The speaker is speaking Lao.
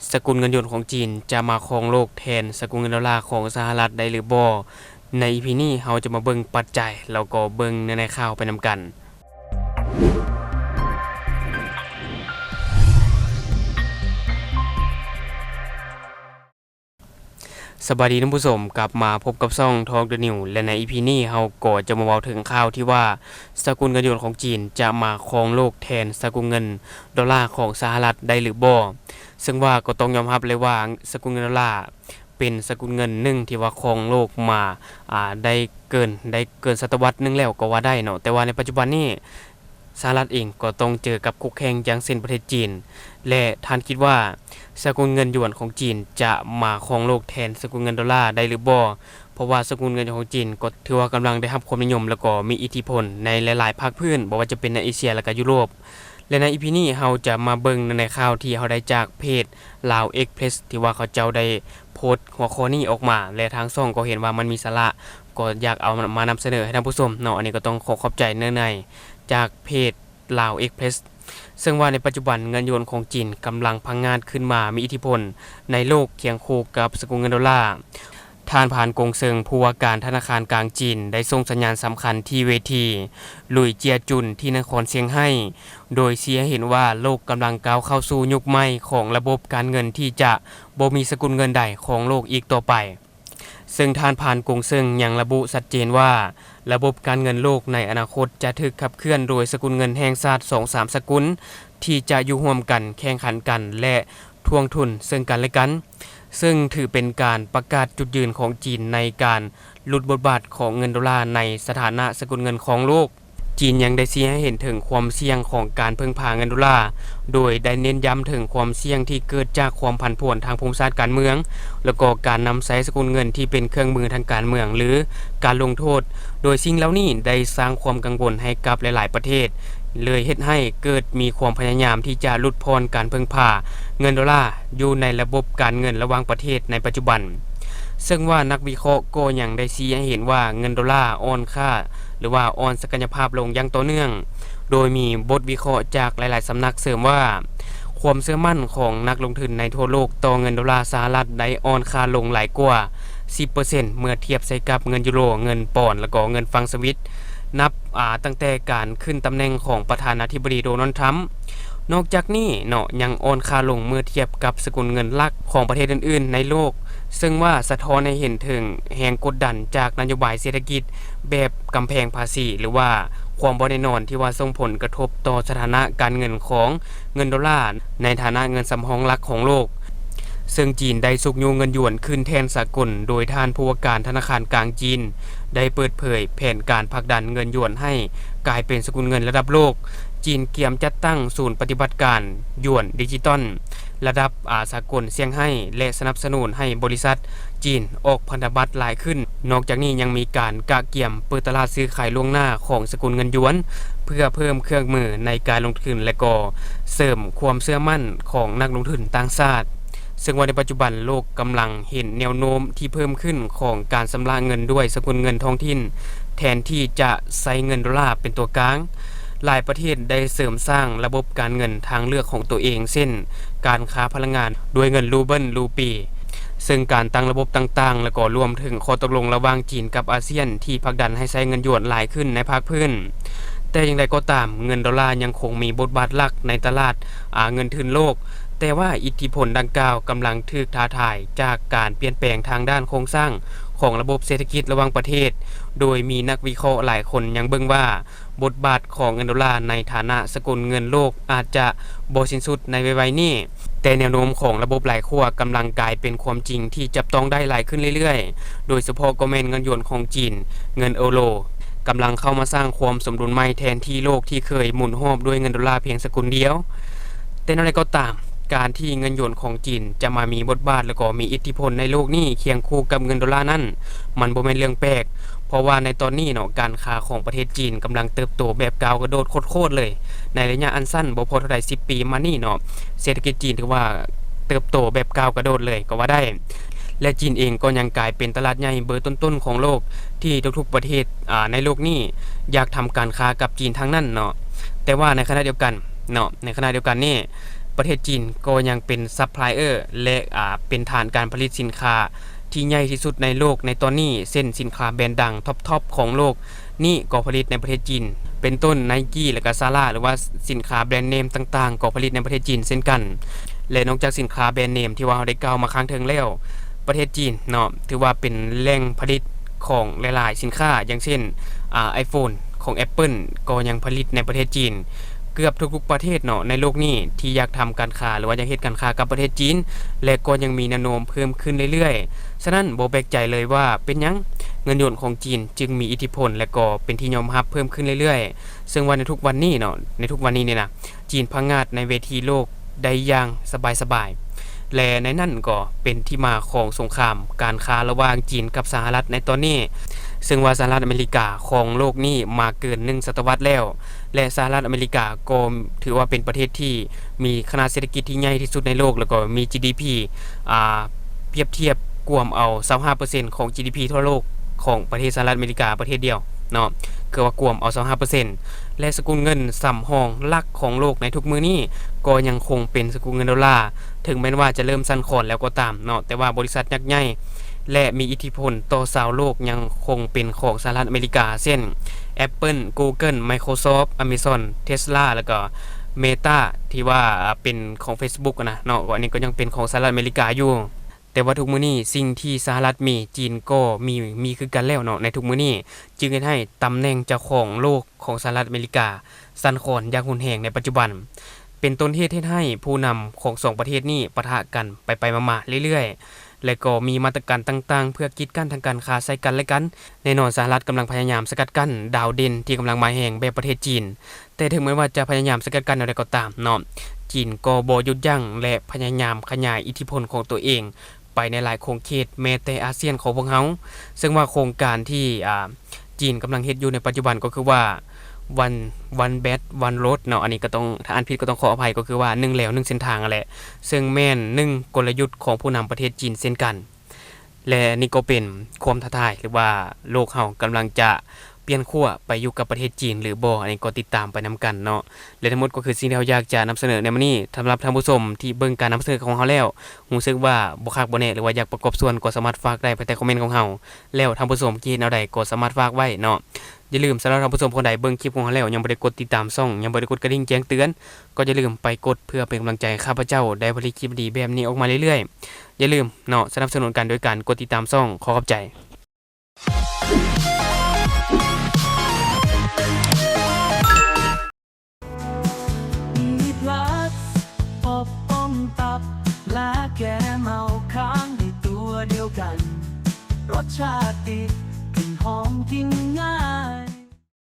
ສະກຸນເງິນຢວນຂອງຈີນຈະມາຄອງໂລກແທນສະກຸນເງິນໂດລາຂອງສະຫະລັດໄດ້ຫຼືບໍ່? ໃນອີພີນີ້ເຮົາຈະມາເບິ່ງປັດໄຈ ແລ້ວກໍເບິ່ງເນື້ອໃນຂ່າວໄປນຳກັນ. ສະບາຍດີທ່ານຜູ້ຊົມ, ກັບມາພົບກັບຊ່ອງ Talk the News ແລະ ໃນອີພີນີ້ເຮົາກໍຈະມາເວົ້າເຖິງຂ່າວທີ່ວ່າ ສະກຸນເງິນຢວນຂອງຈີນຈະມາຄອງໂລກແທນສະກຸນເງິນໂດລາຂອງສະຫະລັດໄດ້ຫຼືບໍ່? ເຊິ່ງວ່າກໍຕ້ອງຍອມຮັບເລີຍວ່າ ສະກຸນເງິນໂດລາເປັນສະກຸນເງິນໜຶ່ງທີ່ວ່າຄອງໂລກມາ ອາ ໄດ້ເກີນ ໄດ້ເກີນສະຕະວັດໜຶ່ງແລ້ວກໍວ່າໄດ້ເນາະ, ແຕ່ວ່າໃນປັດຈຸບັນນີ້ ສະຫະລັດເອງກໍຕ້ອງເຈີກັບຄູ່ແຂ່ງຢ່າງເຊັ່ນປະເທດຈີນ ແລະ ທ່ານຄິດວ່າສະກຸນເງິນຢວນຂອງຈີນຈະມາຄອງໂລກແທນສະກຸນເງິນໂດລາໄດ້ຫຼືບໍ່? ເພາະວ່າສະກຸນເງິນຂອງຈີນກໍຖືວ່າກຳລັງໄດ້ຮັບຄວາມນິຍົມ ແລ້ວກໍມີອິດທິພົນໃນຫຼາຍໆພາກພື້ນ, ບໍ່ວ່າຈະເປັນໃນເອເຊຍ ແລ້ວກໍຢູໂຣບ. ແລະ ໃນອີພີນີ້ເຮົາຈະມາເບິ່ງໃນຂ່າວທີ່ເຮົາໄດ້ຈາກເພຈ Lao Express ທີ່ວ່າເຂົາເຈົ້າໄດ້ໂພສຫົວຂໍ້ນີ້ອອກມາ ແລະ ທາງຊ່ອງກໍເຫັນວ່າມັນມີສາລະ ກໍຢາກເອົາມານຳສະເໜີໃຫ້ທ່ານຜູ້ຊົມເນາະ. ອັນນີ້ກໍຕ້ອງຂໍຂອບໃຈເນື້ອໃນຈາກເພຈ Lao Express ເຊິ່ງວ່າໃນປັດຈຸບັນເງິນຢວນຂອງຈີນກຳລັງພັງງາດຂຶ້ນມາມີອິດທິພົນໃນໂລກຄຽງຄູ່ກັບສະກຸນເງິນໂດລາ. ທ່ານ ພານ ກົງເຊິ່ງ ຜູ້ວ່າການທະນາຄານກາງຈີນ ໄດ້ສົ່ງສັນຍານສຳຄັນທີ່ເວທີ ລຸຍເຈຍຈຸນ ທີ່ນະຄອນຊຽງໄຮ້ ໂດຍຊີ້ໃຫ້ເຫັນວ່າໂລກກຳລັງກ້າວເຂົ້າສູ່ຍຸກໃໝ່ຂອງລະບົບການເງິນທີ່ຈະບໍ່ມີສະກຸນເງິນໃດຄອງໂລກອີກຕໍ່ໄປ. ເຊິ່ງທ່ານ ພານ ກົງເຊິ່ງ ຍັງລະບຸຊັດເຈນວ່າ ລະບົບການເງິນໂລກໃນອະນາຄົດຈະຖືກຂັບເຄື່ອນໂດຍສະກຸນເງິນແຫ່ງຊາດສອງສາມສະກຸນ ທີ່ຈະຢູ່ຮ່ວມກັນ, ແຂ່ງຂັນກັນ ແລະ ຖ່ວງທຸນເຊິ່ງກັນແລະກັນ, ເຊິ່ງຖືເປັນການປະກາດຈຸດຢືນຂອງຈີນໃນການຫຼຸດບົດບາດຂອງເງິນໂດລາໃນສະຖານະສະກຸນເງິນຄອງໂລກ. ຈີນຍັງໄດ້ຊີ້ໃຫ້ເຫັນເຖິງຄວາມສ່ຽງຂອງການເພິ່ງພາເງິນໂດລາ, ໂດຍໄດ້ເນັ້ນຢ້ຳເຖິງຄວາມສ່ຽງທີ່ເກີດຈາກຄວາມຜັນຜວນທາງພູມສາດການເມືອງ ແລະ ກໍການນຳໃຊ້ສະກຸນເງິນທີ່ເປັນເຄື່ອງມືທາງການເມືອງ ຫຼື ການລົງໂທດ, ໂດຍສິ່ງເຫຼົ່ານີ້ໄດ້ສ້າງຄວາມກັງວົນໃຫ້ກັບຫຼາຍໆປະເທດ, ເລີຍເຮັດໃຫ້ເກີດມີຄວາມພະຍາຍາມທີ່ຈະຫຼຸດຜ່ອນການເພິ່ງພາເງິນໂດລາຢູ່ໃນລະບົບການເງິນລະຫວ່າງປະເທດໃນປັດຈຸບັນ. ເຊິ່ງວ່ານັກວິເຄາະກໍຍັງໄດ້ຊີ້ໃຫ້ເຫັນວ່າເງິນໂດລາອ່ອນຄ່າ ຫຼືວ່າອ່ອນສັກກະຍະພາບລົງຢ່າງຕໍ່ເນື່ອງ, ໂດຍມີບົດວິເຄາະຈາກຫຼາຍໆສຳນັກເສີມວ່າ ຄວາມເຊື່ອໝັ້ນຂອງນັກລົງທຶນໃນທົ່ວໂລກຕໍ່ເງິນໂດລາສະຫະລັດໄດ້ອ່ອນຄ່າລົງຫຼາຍກວ່າສິບເປີເຊັນ ເມື່ອທຽບໃສ່ກັບເງິນຢູໂຣ, ເງິນປອນ ແລະ ກໍເງິນຟຣັງສະວິດ ນັບ ອາ ຕັ້ງແຕ່ການຂຶ້ນຕຳແໜ່ງຂອງປະທານາທິບໍດີ ໂດນັລ ທຣຳ. ນອກຈາກນີ້ເນາະ ຍັງອ່ອນຄ່າລົງເມື່ອທຽບກັບສະກຸນເງິນຫຼັກຂອງປະເທດອື່ນໆໃນໂລກ, ເຊິ່ງວ່າສະທ້ອນໃຫ້ເຫັນເຖິງແຮງກົດດັນຈາກນະໂຍບາຍເສດຖະກິດແບບກຳແພງພາສີ ຫຼືວ່າຄວາມບໍ່ແນ່ນອນທີ່ວ່າສົ່ງຜົນກະທົບຕໍ່ສະຖານະການເງິນຂອງເງິນໂດລາໃນຖານະເງິນສຳຮອງຫຼັກຂອງໂລກ. ເຊິ່ງຈີນໄດ້ຊຸກຍູ້ເງິນຢວນຂຶ້ນແທ່ນສາກົນ, ໂດຍທ່ານຜູ້ວ່າການທະນາຄານກາງຈີນໄດ້ເປີດເຜີຍແຜນການຜັກດັນເງິນຢວນໃຫ້ກາຍເປັນສະກຸນເງິນລະດັບໂລກ. ຈີນກຽມຈັດຕັ້ງສູນປະຕິບັດການຢວນດິຈິຕອນລະດັບ ອາ ສາກົນຊຽງໄຮ້ ແລະ ສະໜັບສະໜູນໃຫ້ບໍລິສັດຈີນອອກພັນທະບັດຫຼາຍຂຶ້ນ. ນອກຈາກນີ້ຍັງມີການກະກຽມເປີດຕະຫຼາດຊື້ຂາຍລ່ວງໜ້າຂອງສະກຸນເງິນຢວນ ເພື່ອເພີ່ມເຄື່ອງມືໃນການລົງທຶນ ແລະ ກໍເສີມຄວາມເຊື່ອໝັ້ນຂອງນັກລົງທຶນຕ່າງຊາດ. ເຊິ່ງວ່າໃນປັດຈຸບັນໂລກກຳລັງເຫັນແນວໂນ້ມທີ່ເພີ່ມຂຶ້ນຂອງການຊຳລະເງິນດ້ວຍສະກຸນເງິນທ້ອງຖິ່ນ ແທນທີ່ຈະໃຊ້ເງິນໂດລາເປັນຕົວກາງ. ຫຼາຍປະເທດໄດ້ເສີມສ້າງລະບົບການເງິນທາງເລືອກຂອງຕົວເອງ ເຊັ່ນ ການຄ້າພະລັງງານດ້ວຍເງິນຣູເບິນ, ຣູປີ, ເຊິ່ງການຕັ້ງລະບົບຕ່າງໆ ແລະ ກໍລວມເຖິງຂໍ້ຕົກລົງລະຫວ່າງຈີນກັບອາຊຽນທີ່ຜັກດັນໃຫ້ໃຊ້ເງິນຢວນຫຼາຍຂຶ້ນໃນພາກພື້ນ. ແຕ່ຢ່າງໃດກໍຕາມ, ເງິນໂດລາຍັງຄົງມີບົດບາດຫຼັກໃນຕະຫຼາດ ອາ ເງິນທຶນໂລກ, ແຕ່ວ່າອິດທິພົນດັ່ງກ່າວກຳລັງຖືກທ້າທາຍຈາກການປ່ຽນແປງທາງດ້ານໂຄງສ້າງຂອງລະບົບເສດຖະກິດລະຫວ່າງປະເທດ, ໂດຍມີນັກວິເຄາະຫຼາຍຄົນຍັງເບິ່ງວ່າ ບົດບາດຂອງເງິນໂດລາໃນຖານະສະກຸນເງິນໂລກອາດຈະບໍ່ສິ້ນສຸດໃນໄວໆນີ້, ແຕ່ແນວໂນ້ມຂອງລະບົບຫຼາຍຂົ້ວກຳລັງກາຍເປັນຄວາມຈິງທີ່ຈັບຕ້ອງໄດ້ຫຼາຍຂຶ້ນເລື້ອຍໆ, ໂດຍສະເພາະກໍແມ່ນເງິນຢວນຂອງຈີນ, ເງິນເອີໂຣ ກຳລັງເຂົ້າມາສ້າງຄວາມສົມດຸນໃໝ່ແທນທີ່ໂລກທີ່ເຄີຍໝູນຮອບດ້ວຍເງິນໂດລາພຽງສະກຸນດຽວ. ແຕ່ແນວໃດກໍຕາມ, ການທີ່ເງິນຢວນຂອງຈີນຈະມາມີບົດບາດ ແລະ ກໍມີອິດທິພົນໃນໂລກນີ້ຄຽງຄູ່ກັບເງິນໂດລານັ້ນ ມັນບໍ່ແມ່ນເລື່ອງແປກ, ເພາະວ່າໃນຕອນນີ້ເນາະ ການຄ້າຂອງປະເທດຈີນກຳລັງເຕີບໂຕແບບກ້າວກະໂດດໂຄດໆເລີຍ. ໃນໄລຍະອັນສັ້ນບໍ່ພໍເທົ່າໃດສິບປີມານີ້ເນາະ, ເສດຖະກິດຈີນຖືວ່າເຕີບໂຕແບບກ້າວກະໂດດເລີຍກໍວ່າໄດ້. ແລະ ຈີນເອງກໍຍັງກາຍເປັນຕະຫຼາດໃຫຍ່ເບີຕົ້ນໆຂອງໂລກ ທີ່ທຸກໆປະເທດ ອາ ໃນໂລກນີ້ຢາກທຳການຄ້າກັບຈີນທັງນັ້ນເນາະ. ແຕ່ວ່າໃນຂະນະດຽວກັນເນາະ, ໃນຂະນະດຽວກັນນີ້ ປະເທດຈີນກໍຍັງເປັນຊັບພລາຍເອີ ແລະ ອາ ເປັນຖານການຜະລິດສິນຄ້າທີ່ໃຫຍ່ທີ່ສຸດໃນໂລກໃນຕອນນີ້, ເຊັ່ນ ສິນຄ້າແບຣນດັງທັອບໆຂອງໂລກນີ້ກໍຜະລິດໃນປະເທດຈີນ ເປັນຕົ້ນ Nike ແລະກະ Zara ຫຼືວ່າສິນຄ້າແບຣນເນມຕ່າງໆກໍຜະລິດໃນປະເທດຈີນເຊັ່ນກັນ. ແລະ ນອກຈາກສິນຄ້າແບຣນເນມທີ່ວ່າເຮົາໄດ້ກ່າວມາຂ້າງເທິງແລ້ວ, ປະເທດຈີນເນາະ ຖືວ່າເປັນແຫຼ່ງຜະລິດຂອງຫຼາຍໆສິນຄ້າ ຢ່າງເຊັ່ນ ອາ iPhone ຂອງ Apple ກໍຍັງຜະລິດໃນປະເທດຈີນ. ເກືອບທຸກໆປະເທດເນາະໃນໂລກນີ້ທີ່ຢາກທຳການຄ້າ ຫຼືວ່າຢາກເຮັດການຄ້າກັບປະເທດຈີນ ແລະ ກໍຍັງມີແນວໂນ້ມເພີ່ມຂຶ້ນເລື້ອຍໆ. ສະນັ້ນບໍ່ແປກໃຈເລີຍວ່າເປັນຫຍັງເງິນຢວນຂອງຈີນຈຶ່ງມີອິດທິພົນ ແລະ ກໍເປັນທີ່ຍອມຮັບເພີ່ມຂຶ້ນເລື້ອຍໆ. ເຊິ່ງວ່າໃນທຸກວັນນີ້ເນາະ ໃນທຸກວັນນີ້ນີ້ນະ ຈີນພັງງາດໃນເວທີໂລກໄດ້ຢ່າງສະບາຍໆ ແລະ ໃນນັ້ນກໍເປັນທີ່ມາຂອງສົງຄາມການຄ້າລະຫວ່າງຈີນກັບສະຫະລັດໃນຕອນນີ້, ເຊິ່ງວ່າສະຫະລັດອາເມລິກາຄອງໂລກນີ້ມາເກີນໜຶ່ງສະຕະວັດແລ້ວ ແລະ ສະຫະລັດອາເມລິກາກໍຖືວ່າເປັນປະເທດທີ່ມີຂະໜາດເສດຖະກິດທີ່ໃຫຍ່ທີ່ສຸດໃນໂລກ ແລ້ວກໍມີ ຈີ ດີ ພີ ອາ ປຽບທຽບກວມເອົາຊາວຫ້າເປີເຊັນຂອງ ຈີ ດີ ພີ ທົ່ວໂລກຂອງປະເທດສະຫະລັດອາເມລິກາປະເທດດຽວເນາະ, ຄືວ່າກວມເອົາຊາວຫ້າເປີເຊັນ ແລະ ສະກຸນເງິນສຳຮອງຫຼັກຂອງໂລກໃນທຸກມື້ນີ້ກໍຍັງຄົງເປັນສະກຸນເງິນໂດລາ, ເຖິງແມ່ນວ່າຈະເລີ່ມສັ່ນຄອນແລ້ວກໍຕາມເນາະ, ແຕ່ວ່າບໍລິສັດຍັກໃຫຍ່ ແລະ ມີອິດທິພົນຕໍ່ຊາວໂລກຍັງຄົງເປັນຂອງສະຫະລັດອາເມລິກາ ເຊັ່ນ Apple, Google, Microsoft, Amazon, Tesla ແລ້ວກໍ Meta ທີ່ວ່າເປັນຂອງ Facebook ນະເນາະ, ອັນນີ້ກໍຍັງເປັນຂອງສະຫະລັດອາເມລິກາຢູ່. ແຕ່ວ່າທຸກມື້ນີ້ສິ່ງທີ່ສະຫະລັດມີ ຈີນກໍມີ ມີຄືກັນແລ້ວເນາະໃນທຸກມື້ນີ້, ຈຶ່ງເຮັດໃຫ້ຕຳແໜ່ງເຈົ້າຂອງໂລກຂອງສະຫະລັດອາເມລິກາສັ່ນຄອນຢ່າງຮຸນແຮງໃນປັດຈຸບັນ, ເປັນຕົ້ນເຫດເຮັດໃຫ້ຜູ້ນຳຂອງສອງປະເທດນີ້ປະທະກັນໄປໆມາໆເລື້ອຍໆ ແລະ ກໍມີມາດຕະການຕ່າງໆເພື່ອກີດກັ້ນທາງການຄ້າໃສ່ກັນແລະກັນ. ແນ່ນອນສະຫະລັດກຳລັງພະຍາຍາມສະກັດກັ້ນດາວເດັ່ນທີ່ກຳລັງມາແຮງແບບປະເທດຈີນ, ແຕ່ເຖິງແມ່ນວ່າຈະພະຍາຍາມສະກັດກັ້ນແນວໃດກໍຕາມເນາະ, ຈີນກໍບໍ່ຢຸດຢັ້ງ ແລະ ພະຍາຍາມຂະຫຍາຍອິດທິພົນຂອງຕົວເອງ ໄປໃນຫຼາຍຂົງເຂດ ແມ້ແຕ່ອາຊຽນຂອງພວກເຮົາ. ເຊິ່ງວ່າໂຄງການທີ່ ອາ ຈີນກຳລັງເຮັດຢູ່ໃນປັດຈຸບັນກໍຄືວ່າ One One Belt One Road ເນາະ, ອັນນີ້ກໍຕ້ອງ ຖ້າອ່ານຜິດກໍຕ້ອງຂໍອະໄພ, ກໍຄືວ່າໜຶ່ງແລວໜຶ່ງເສັ້ນທາງຫັ້ນແຫຼະ, ເຊິ່ງແມ່ນໜຶ່ງກົນລະຍຸດຂອງຜູ້ນຳປະເທດຈີນເຊັ່ນກັນ. ແລະ ນີ້ກໍເປັນຄວາມທ້າທາຍ ຫຼືວ່າໂລກເຮົາກຳລັງຈະປ່ຽນຂົ້ວໄປຢູ່ກັບປະເທດຈີນຫຼືບໍ່, ອັນນີ້ກໍຕິດຕາມໄປນຳກັນເນາະ. ແລະ ທັງໝົດກໍຄືສິ່ງທີ່ເຮົາຢາກຈະນຳສະເໜີໃນມື້ນີ້. ສຳລັບທ່ານຜູ້ຊົມທີ່ເບິ່ງການນຳສະເໜີຂອງເຮົາແລ້ວ ຮູ້ສຶກວ່າບໍ່ຄັກບໍ່ແນ່ ຫຼືວ່າຢາກປະກອບສ່ວນ ກໍສາມາດຝາກໄດ້ພາຍໃຕ້ຄອມເມັນຂອງເຮົາ, ແລ້ວທ່ານຜູ້ຊົມຄິດເຫັນແນວໃດກໍສາມາດຝາກໄວ້ເນາະ. ຢ່າລືມ ສຳລັບທ່ານຜູ້ຊົມຄົນໃດເບິ່ງຄລິບຂອງເຮົາແລ້ວ ຍັງບໍ່ໄດ້ກົດຕິດຕາມຊ່ອງ, ຍັງບໍ່ໄດ້ກົດກະດິ່ງແຈ້ງເຕືອນ, ກໍຢ່າລືມໄປກົດເພື່ອເປັນກຳລັງໃຈຂ້າພະເຈົ້າໄດ້ຜະລິດຄລິບດີໆແບບນີ້ອອກມາເລື້ອຍໆ. ຢ່າລືມເນາະ ສະໜັບສະໜູນກັນໂດຍການກົດຕິດຕາມຊ່ອງ. ຂໍຂອບໃຈ. ມີພລັສ ປົກປ້ອງຕັບ ແລະ ແກ້ເມົາຄ້າງໃນຕົວດຽວກັນ. ລົດຊາດດີ